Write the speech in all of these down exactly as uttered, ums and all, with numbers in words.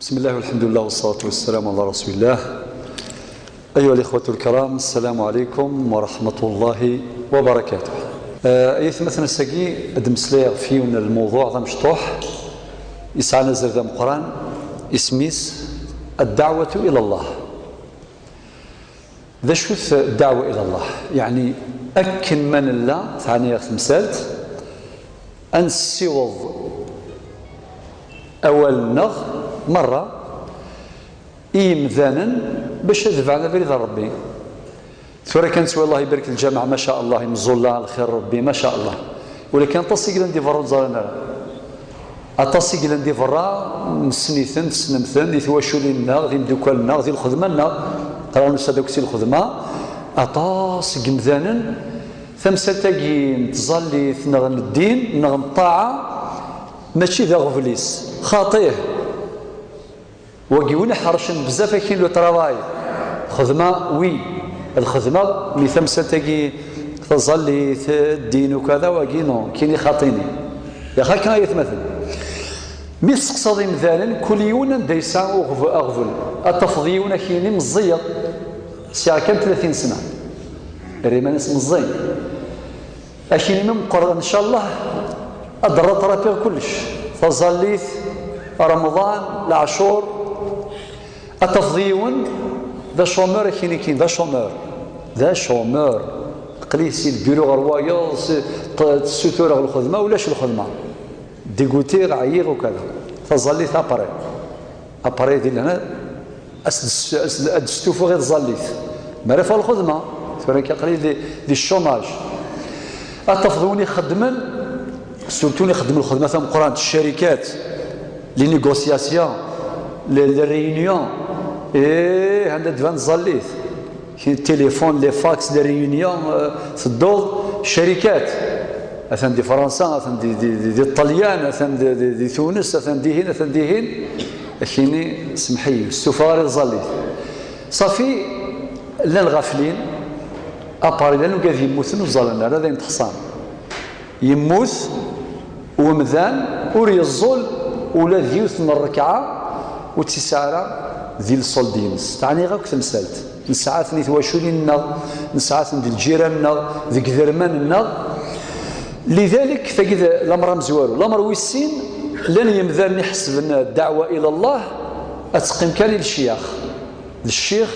بسم الله والحمد لله والصلاة والسلام على رسول الله. أيها الإخوة الكرام، السلام عليكم ورحمة الله وبركاته. آه، أيتما تنساقي أدمسلي في الموضوع ذا مشطوح، يسعى نزل ذا مقران، اسميس الدعوة إلى الله. D acu-t الدعوة إلى الله؟ يعني أكن ما نلا ثاني تمثالت أن نسيوض أول نغ مرة إيمذانا باش يدفعنا برضا ربي. ثورة كانت والله يبارك الجامع، ما شاء الله، يمزول الله الخير ربي، ما شاء الله. ولكن تصيق لندي فرنزا لنا. Aṭas i yellan di berra, nessen-iten, tessnem-ten, di twaculin-nneɣ, di imeddukal-nneɣ, di lxedma-nneɣ. Qqaren usad akk si lxedma. Aṭas n yemdanen, tamsalt-agi n tẓallit neɣ n ddin neɣ n ṭṭaɛa, mačči d aɣbel-is. Xaṭi. Wagi win iḥercen bezzaf akin le travail. Xedma, oui. Lxedma, mi tamsalt-agi, taẓallit, ddin ukada, wagi, non, kini xaṭini. Yax akka ay atmaten. Mi tseqsaḍ imdanen, kul yiwen anda yesɛa uɣb-, aɣbel. Ad tafeḍ yiwen akini meẓẓiyeḍ. Sɛiɣ kan tlatin sna. Rriman-is meẓẓiyen. Akini ma meqqer, ncallah, ad d-rattrapiɣ kullec. Taẓallit, Remḍan, leɛcur. Ad tafeḍ yiwen d acomeur, akini kin d acomeur. D acomeur. Aql-i si lbiru ɣer wayeḍ, si-, q-, ssutureɣ lxedma, ulac lxedma. Diguti, ɛyiɣ ukada. Taẓallit, après. Après, di lehna, As-d-, as-d-, ad d-stufuɣ i tẓallit. Mi ara ffɣeɣ lxedma, tura nekk aql-i di, di chômage. Ad tafeḍ win ixeddmen, surtout win ixeddmen lxedma tameqqrant, ccarikat, les négociations, les, les réunions, ih, anda d-tban tẓallit. Kien téléphone, les fax, les réunions, euh, tedduḍ, ccarikat. Atan di Fransa, atan di, di, di, di Ṭṭalyan, atan di, di, di Tunes, atan dihin, atan dihin. Akini, semḥ-iyi, ur stufaɣ ara i tẓallit. Ṣafi, llan ɣaflin, apar llan ugad yemmuten ur ẓallen ara, d ayen teḥṣan. Yemmut umdan, ur yeẓẓul ula d yiwet n rrekɛa, ur tt-yesɛi ara di lṣold-ines. Teɛni akk temsalt. Nesɛa-ten i twaculin-nneɣ, nesɛa-ten di lǧiran-nneɣ, deg iderman-nneɣ. Lidalik, tagi d lamer amezwaru. Lamer wis sin, llan yemdanen iḥesben ddeɛwa ila Allah, ad teqqim kan i lecyax. D ccix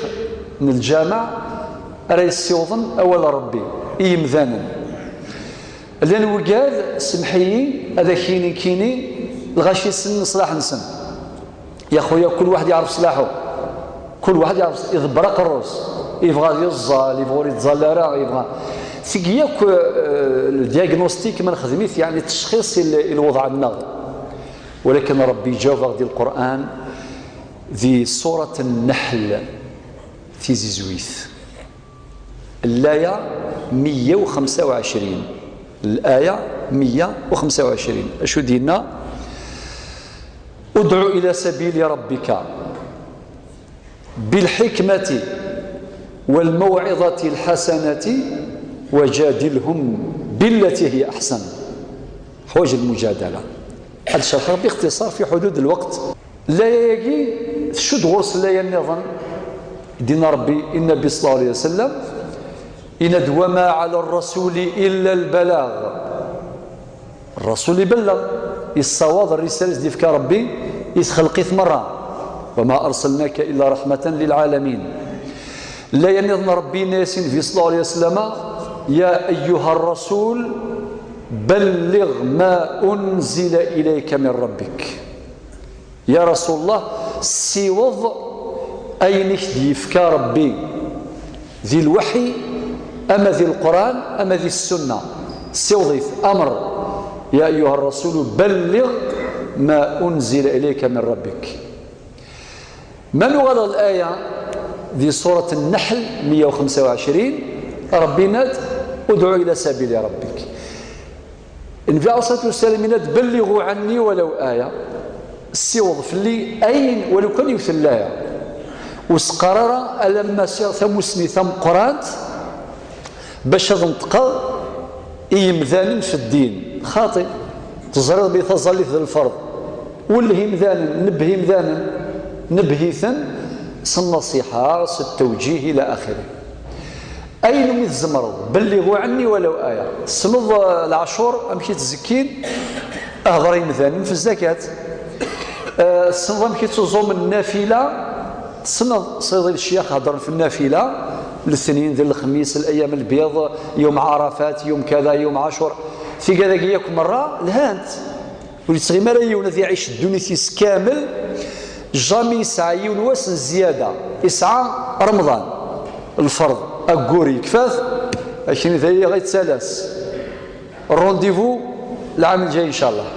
n lǧameɛ ara yessiwḍen awal n Rebbi i yemdanen. Llan wigad, semḥ-iyi, ad ak-yini nekkini, lɣaci ssnen leṣlaḥ-nsen. Ya xuya, kul waḥed yeɛref ṣlaḥu. Kul waḥed yeɛref, iḍebber aqerru-s. Yebɣa ad yeẓẓal, yebɣa ur yettẓalla ara, yebɣa. Tigi yakk, eh, le diagnostic ma nexdem-it, yeɛni ttecxis i l-, i lweḍɛ-nneɣ. Walakin Rebbi iǧaweb-aɣ di Lqur'an, di surat Nneḥl, tizizwit. Laya meyya u xemsa u ɛecrin. Laya meyya u xemsa u ɛecrin. Acu d-yenna? ادع إلى سبيل ربك بالحكمة والموعظة الحسنة وجادلهم بالتي هي أحسن. حوايج المجادلة. هذا الشرح باختصار في حدود الوقت. Laya-agi tcudd ɣur-s laya nniḍen, din Rebbi, Nnbi صلى الله عليه وسلم, yenna-d: وما على الرسول إلا البلاغ. Ṛṛasul ibelleɣ, yessawaḍ rrisala i s-d-yefka Rebbi i txelqit merra. وما أرسلناك إلا رحمة للعالمين. Laya nniḍen Rebbi yenna-yas i Nnbi صلى الله عليه وسلم: يا أيها الرسول بلغ ما أنزل إليك من ربك. Ya Rasul Allah, ssiweḍ ayen i k-d-yefka Rebbi di lweḥyi, ama di Leqran, ama di Ssunna. Ssiweḍ-it, amer. يا أيها الرسول بلغ ما أنزل إليك من ربك. Ma nuɣal ɣer laya di surat Nneḥl meyya u xemsa u ɛecrin, Rebbi yenna-d: ادع إلى سبيل ربك. Nnbi ɛalayhi ṣṣalatu wassalam yenna-d: بلغوا عني ولو آية. Ssiweḍ fell-i ayen, walu kan yiwet n laya. Ur s-qqar ara alamma sɛiɣ tamussni tameqqrant bac ad neṭqeɣ i yemdanen f ddin. Xaṭi. Teẓriḍ bi taẓallit d lferḍ. Welleh imdanen, nebbeh imdanen. Nebbeh-iten s nnasiḥa, s ttewǧih, ila axiri. Ayen umi tzemreḍ, belliɣu ɛenni walaw aya. Tessneḍ, eh, leɛcur, amek i ttzekkin? Hder i yimdanen f zzakat. Eh, tessneḍ amek i ttuẓumen nnafila? Tessneḍ, sɛiḍ lecyax heddren f nnafila, letnin d lexmis, layam lbiḍ, yum Ɛarafat, yum kada, yum Ɛacur. Tigad-agi yakk merra lhant. Ur yettɣimi ara yiwen ad iɛic ddunit-is kamel, jamais yesɛa yiwen wass n zzyada. Yesɛa Remḍan, lferḍ, aggur yekfa-t, akken d aya i ɣa yettalas. Rendez-vous lɛam lǧay, ncallah.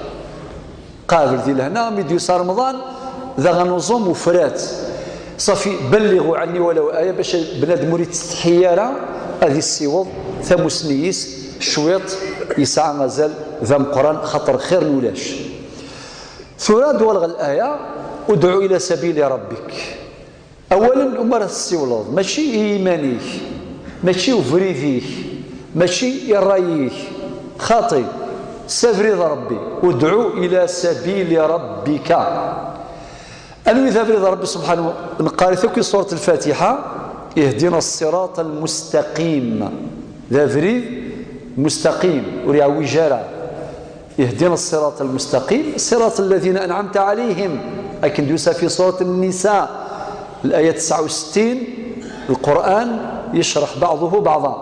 Qabel di lehna, mi d-yusa Remḍan, daɣen uẓum ufrat. Ṣafi, belliɣu ɛenni walaw aya, bac bnadem ur yettsetḥi ara ad issiweḍ tamusni-is cwiṭ, yesɛa azal d ameqqran, xaṭer xir n ulac. Tura ad d-waleɣ laya, udɛu ila sabili rabbik. Awalen umi ara tessiwleḍ, mačči i yiman-ik, mačči i ubrid-ik, mačči i ṛṛay-ik, xaṭi, s abrid Ṛebbi, udɛu ila sabili rabbika. Anwi d abrid Ṛebbi subḥanahu? Neqqar-it akk i surat Lfatiḥa, ihdina ṣṣiraṭ almustaqim. D abrid mustaqim, ur iɛwij ara. Ihdina ṣṣiraṭ almustaqim, ṣiraṭ alladina anɛamta ɛalayhim. Akken d-yusa fi surat Nnisa, laya tesɛa u settin, Lqur'an yecreḥ baɛḍuhu baɛḍa.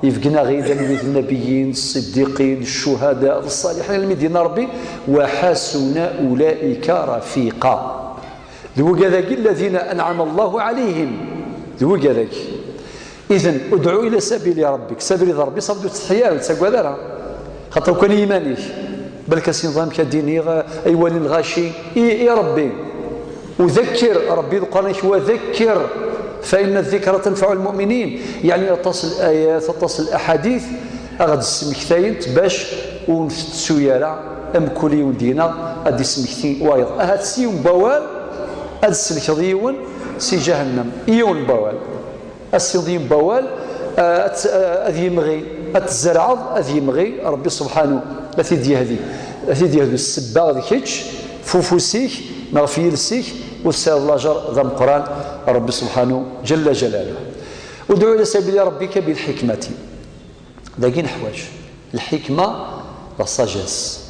Yebgen-aɣ-id anwi d nnabiyin, ṣṣiddiqin, ccuhada, ṣṣaliḥin, almi d-yenna Ṛebbi, wa ḥasuna ulaika rafiqa. D wigad-agi, alladina anɛama Allahu ɛalayhim. D wigad-agi. Iden, udɛu ila sabili rabbik. Sabili d Ṛebbi, ṣafi ur tettsetḥi ara, ur tettagad ara. Xaṭer kan i yiman-ik. Balak ass-nniḍen amek ad d-iniɣ, ay walin lɣaci, i, i Ṛebbi. Udakkir, Ṛebbi Lqur'an-ik, wa dakkir, fa inna ddikra tanfaɛu lmuminin. Yeɛni aṭas n layat, aṭas n laḥadit, a ɣ-d-smektayent bac ur ntettu ara, amkul yiwen deg-neɣ ad d-ismekti wayeḍ. Ahat s yiwen n wawal ad d-tselkeḍ yiwen si ǧahennam, yiwen n wawal. Ad s-tiniḍ yiwen n wawal, eh, ad t-, eh, ad yemɣi, ad tzerɛeḍ, ad yemɣi, Ṛebbi subḥanu ad t-id-yehdi, ad t-id-yehdu ssebba d kečč, f ufus-ik neɣ f yiles-ik, ur tesɛiḍ lajer d ameqqran, Ṛebbi subḥanu ǧalla ǧalaluh. Udɛu ila sabili rabbika bilḥikmati. Dagi neḥwaǧ lḥikma, la sagesse.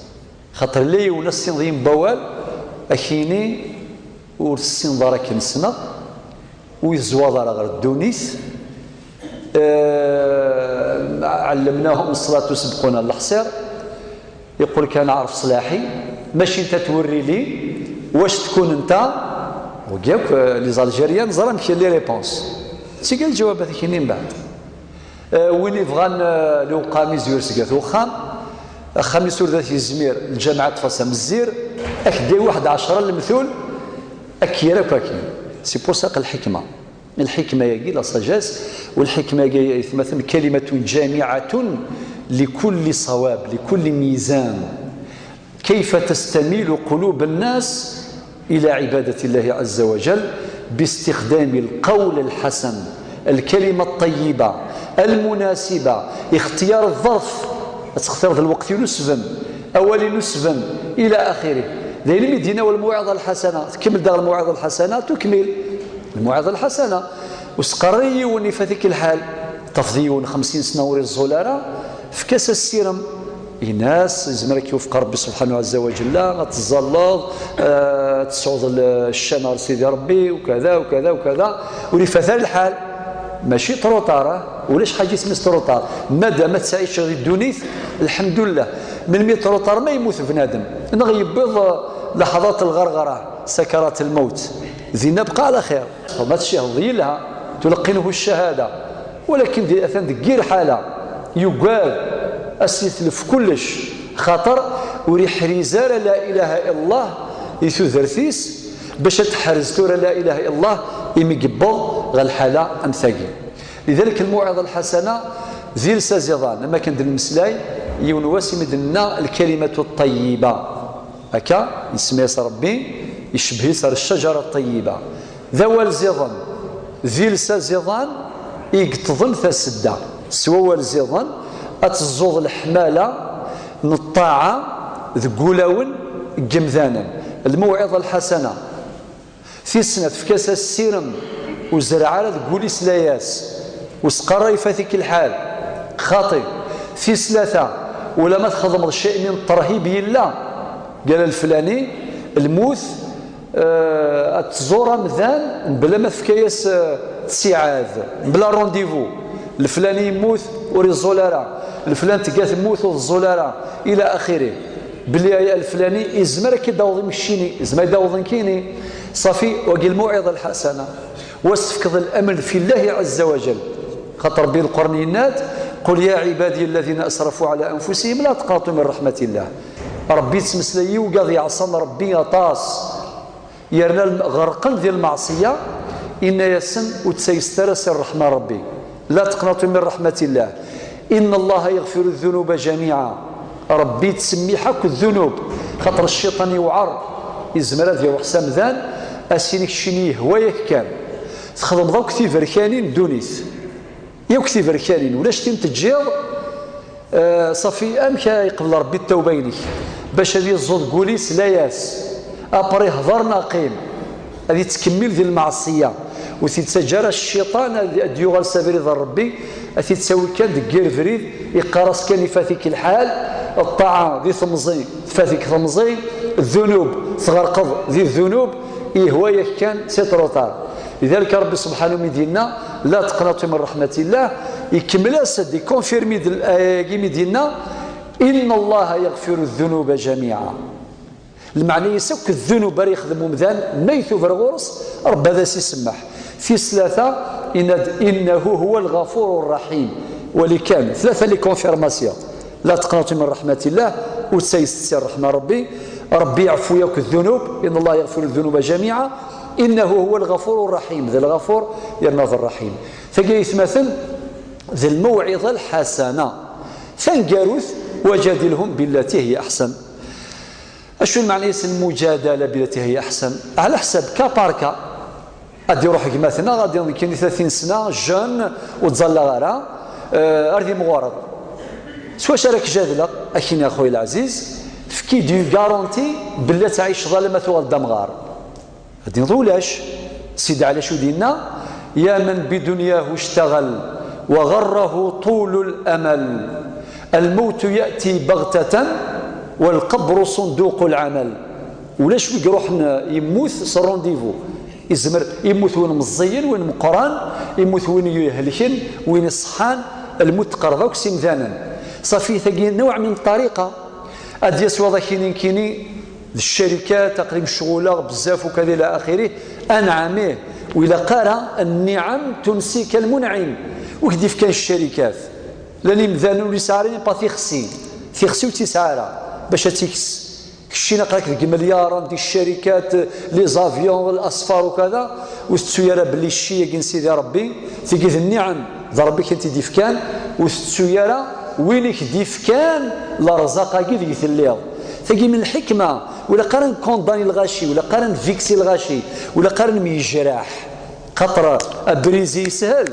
Xaṭer la yiwen ad s-tiniḍ yiwen n wawal, ad k-yini ur tessineḍ ara akken ssneɣ, ur yezwaḍ ara ɣer ddunit. Eh, ɛellemnahum ṣṣlat usebquna leḥṣir, yeqqul kan ɛerf ṣṣlaḥi, mačči nta twurri li, wac tkun nta, wagi akk, eh, les Algériens, neẓra amek les réponses. Tteg lǧawabat-ik-nni mbeɛd. Eh, win yebɣan, eh, lewqam izwir seg at uxxam, axxam-is ur dat yezmir, lǧameɛ ṭṭef-as amezzir, ak-d-yawi waḥed ɛecra n lemtul, ak-yerr akk akin. C'est pour ça que lḥikma. Lḥikma-agi, la sagesse, walḥikma-agi, ay atmaten, kalimatun jamiɛatun likulli ṣawab, likulli mizan. كيف تستميل قلوب الناس إلى عبادة الله عز وجل باستخدام القول الحسن، الكلمة الطيبة، المناسبة، اختيار الظرف، ad textireḍ lweqt-inu usben, awal-inu usben, إلى آخره. D ayen i d-yenna lmawɛiḍa lḥasana, tkemmel daɣ lmawɛiḍa lḥasana, tukmil lmawɛiḍa lḥasana. Ur s-qqar i yiwen ifat-ik lḥal, tafeḍ yiwen xemsin sna ur iẓẓul ara, efk-as asirem. Ini-as, yezmer ad k-iwefeq Ṛebbi subḥanahu ɛezza wa ǧella, ad teẓẓalleḍ, eh, ad tesɛuḍ l-, ccan ɣer Sidi Ṛebbi, ukada, ukada, ukada. Ur ifat ara lḥal. Mačči trop tard, ah? Ulac ḥaǧa isem-is trop tard. Madama tettɛiceḍ di ddunit, lḥemdullah. Melmi trop tard? Ma yemmut bnadem. Neɣ yewwiḍ, eh, laḥḍat lɣerɣra, sakarat lmawt. Dinna bqa ɛla xir. Ma tcehdeḍ yelha, تلقنه الشهادة. Walakin di, atan deg yir ḥala, yugad, ad s-yetlef kullec, xaṭer ur iḥriz ara la ilaha illallah i tudert-is, bac ad teḥrez tura la ilaha illallah imi yewweḍ ɣer lḥala am tagi. Lidalik, lmuɛiḍa lḥasana d iles aziḍan, am akken d-nemmeslay yiwen wass imi d-nenna lkalimatu ṭṭayyiba. Akka, isemma-yas Ṛebbi, icebbeḥ-itt ar ccaǧara ṭṭayyiba. D awal ziḍen, d iles aziḍan i yeṭṭḍen tasedda. S wawal ziḍen, ad teẓẓuḍ leḥmala n ṭṭaɛa deg wulawen n yemdanen. Lmawɛiḍa lḥasana. Tis snat, efk-as asirem, ur zerreɛ ara deg wul-is layas, ur s-qqar ara ifat-ik lḥal, xaṭi. Tis tlata, ulamma txedmeḍ cay min ṭṭerhib yella, qal leflani, lmut, eh, ad tẓur amdan mebla ma tefka-yas, eh, ttiɛad, mebla rendez-vous. Leflani yemmut, ur iẓul ara. Leflan tga temmut, ur tẓul ara, ila axiri. Belli aya leflani izmer ad k-id-aweḍ imekcini, izmer ad d-aweḍ nekkini. Ṣafi, wagi lmuɛiḍa lḥasana. Wa s-tefkeḍ lamn fi Llahi ɛazza wa jal. Xaṭer Rebbi Lqur'an yenna-d: "Qul ya ɛibadiya alladina asrafu ɛala anfusihim la taqnatu min raḥmatillah." Rebbi yettmeslay i wigad yeɛṣan Rebbi aṭas, yerna lm-, ɣerqen di lmeɛṣiya, inna-yasen: "Ur ttayset ara si ṛṛeḥma n Rebbi. La taqnatu min raḥmatillah. Inna Allaha yaɣfiru dunuba jamiɛa." Rebbi yettsemmiḥ akk ddunub, xaṭer cciṭan yewɛer, izmer ad iruḥ s amdan, a s-yini keččini yehwa-yak kan. Txedmeḍ akk tiberkanin n ddunit. Yakk tiberkanin, ulac tin teǧǧiḍ, eh, ṣafi, amek ara yeqbel Rebbi ttawba-inek? Bac ad yeẓẓu deg wul-is layas, après hder neɣ qqim, ad yettkemmil di lmeɛṣiya, ur t-yettaǧǧa ara cciṭan ad, ad d-yuɣal s abrid n Rebbi, ad t-yettawi kan deg yir brid, yeqqar-as kan ifat-ik lḥal, ṭṭaɛa di temẓi, tfat-ik temẓi, ddunub, tɣerqeḍ di ddunub, yehwa-yak kan, c'est trop tard. Lidalik Rebbi subḥanahu mi d-yenna: "La taqnatu min raḥmatillah", ikemmel-as-d, ikonfirmi-d l-, ayagi mi d-yenna: "Inna Allaha yaɣfiru dunuba jamiɛa." Lmeɛna-is akk ddunub ara yexdem umdan, ma yetub ar ɣur-s, Rebbi ad as-isemmeḥ. Tis tlata, yenna-d: "Innahu huwa lɣafuru rraḥim." Wali kan, tlata les confirmations. La taqnatu min raḥmatillah, ur ttayset si ṛṛeḥma n Rebbi. Rebbi iɛeffu yakk ddunub, inna Allaha yaɣfiru dunuba jamiɛa, innahu huwa lɣafuru rraḥim, d lɣafur yerna d rraḥim. Tagi ay atmaten, d lmawɛiḍa lḥasana. Taneggarut: "Wajadilhum billati hiya aḥsan." Acu lmeɛna-s lmujadala billati hiya aḥsan? Ɛla ḥsab, cas par cas. Ad d-iruḥ gma-tneɣ, ad d-ineḍ nekkini tlatin sna, jeune, ur ttẓallaɣ ara, eh, ar d imɣureḍ. S wacu ara k-jadleɣ? Ad k-iniɣ, a xuya lɛziz, efk-iyi-d une garantie belli ad tɛiceḍ alamma tuɣaleḍ d amɣar. Ad d-ineḍ ulac. Sidi Ɛli acu d-yenna: "Ya man bidunyahu ictaɣal wa ɣarrahu tulul amal, almawtu ya'ti baɣtatan walqabru sunduqu lɛamal." Ulac wi iruḥen, yemmut s rendez-vous. Izmer, yemmut win meẓẓiyen, win meqqran, yemmut win ihelken, win iṣeḥḥan, lmut tqerreb akk s imdanen. Ṣafi, tagi نوع من الطريقة. Ad d-yas waḍ akini nekkini d ccarikat, aql-i mecɣuleɣ bezzaf ukad ila axiri. Anɛam, ih, ur ilaq ara, nniɛam tunsika lmunɛim. Wi k-d-ifkan ccarikat? Llan imdanen ur yesɛi ara pas tixsi, tixsi ur tt-yesɛi ara bac ad tt-ikkes. Keččini aql-ak deg imelyaṛen, di ccarikat, les avions, lasfar ukada, ur tettu ara belli cci-agi n Sidi Ṛebbi, tigi d nniɛam, d Ṛebbi i k-tent-id-ifkan, ur tettu ara win i k-d-ifkan lerẓaq-agi deg telliḍ. Tagi min lḥikma, ur ilaq ara nkundani lɣaci, ur ilaq ara nviksi lɣaci, ur ilaq ara nemyejraḥ. Xaṭer abrizi yeshel,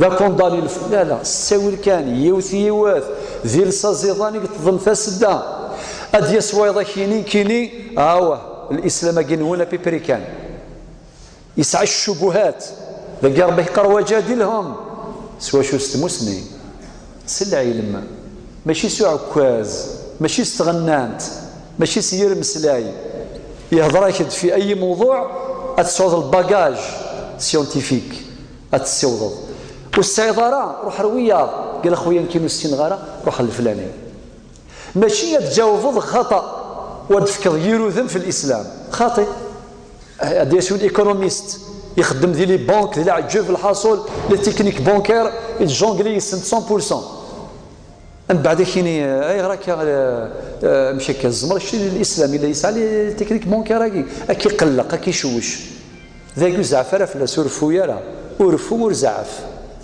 d akundani lef-, la, la, s ttawil kan, yiwet yiwet, d iles aẓidan i yeṭṭḍen tasedda. Ad d-yas wayeḍ akini, kini, awah, lislam-agi-nwen apipri kan. Yesɛa ccubuhat. Dagi Ṛebbi yeqqar: "Wajadilhum." S wacu? S tmusni, s lɛilm, mačči s uɛekkaz, mačči s tɣennant, mačči s yir meslay. Yehder-ak-d fi ayi mewḍuɛ, ad tesɛuḍ lbagaj scientifique, ad tessiwḍeḍ. Ur tesɛiḍ ara, ruḥ ar wiyaḍ, qal: "A xuya, nekkini ur ssineɣ ara, ruḥ ar leflani." Mačči ad tǧawbeḍ xaṭa, u ad d-tefkeḍ yir udem fi lislam. Xaṭi. Ad d-yas win économiste, ixeddem di les banques, di leɛǧeb, lḥaṣul, les techniques bancaires, yettjongli yes-sent cent pour cent. Mbeɛd ad k-yini, ayɣer akka, eh, eh, amek akka, tzemreḍ kečč, lislam yella yesɛa les techniques bancaires-agi, ad k-iqelleq, ad k-icewwec. Dagi ur zeɛɛef ara fell-as, ur reffu ara. Ur reffu, ur zeɛɛef.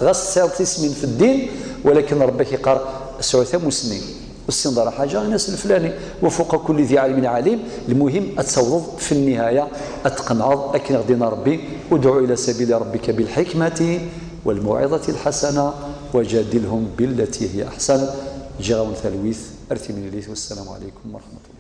Ɣas tesɛiḍ tismin fi ddin, walakin Ṛebbi ak-iqqar: "Sɛu tamusni. Ur tessineḍ ara ḥaǧa, ini-as leflani." "Wa fuqa kulli dhi ɛilmin ɛalim." Lmuhim, ad tawḍeḍ fi nnihaya, ad tqenɛeḍ akken i ɣ-d-yenna Ṛebbi: "Udɛu ila sabili rabbika bilḥikmati walmawɛiḍati lḥasana, wajadilhum billati hiya aḥsan." Ǧǧiɣ-awen talwit, ar timlilit, wassalamu ɛalaykum wa raḥmatullah.